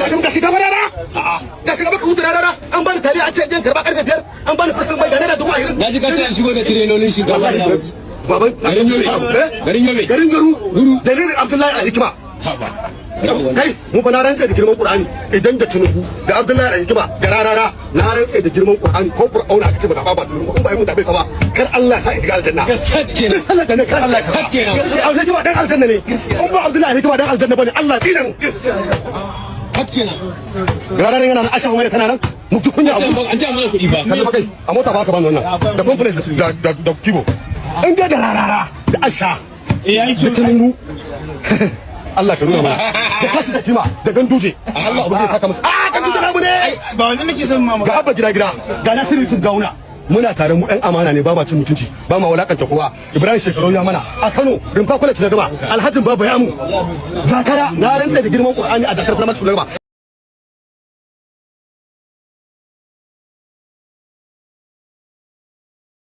Ga shiga rara. Ga shiga baka hutu rara. An bani taliya, an ce in karba karfe 5, an bani fasin mai ga ₦20,000. Na ji ka ce an shigo da tirelolin shinkafa. Wallahi baban Garin Yobe. Eh? Garin Yobe. Garin Garu. Guru. Dalilin Abdullahi Al Hikima. Haba. Kai, mu fa na rantse da girman Qur'ani, idan da Tinubu da Abdullahi Al Hikima da Rarara, na rantse da girman Qur'ani, ko Fir'auna aka ce ba ba Tinubu, in ba yi mu da bai sa ba, kar Allah sa in shiga aljanna. Gaskiya kenan. Duk sallar da ne, kar Allah ya karba. Kenan. Al Hikima dan aljanna ne. In ba Abdullahi Al Hikima dan aljanna bane, Allah tsina mu. Hak kenan. Rarara yana nan, Asha Humaira tana nan, mu ji kunya abu. An ce mana kuɗi ba. Kalli fa kai, a mota ba ka bani wannan da complex da kibo. In dai da Rarara da Asha da Tinubu, Allah ka nuna mana da kashi da tima da Ganduje, Allah abu zai saka musu. Ah, Ganduje namu ne. Ba wani nake son ma. Ga Abba Gida Gida, ga Nasiru Yusuf Gawuna, muna tare. Mu ɗan amana ne, ba ma cin mutunci, ba ma wulakanta kowa. Ibrahim Shekarau ya mana a Kano, Rumfa College na gaba, Alhajin Baba ya mu Zakara, na rantsa da girman Qur'ani, a Zakar Primary School na gaba.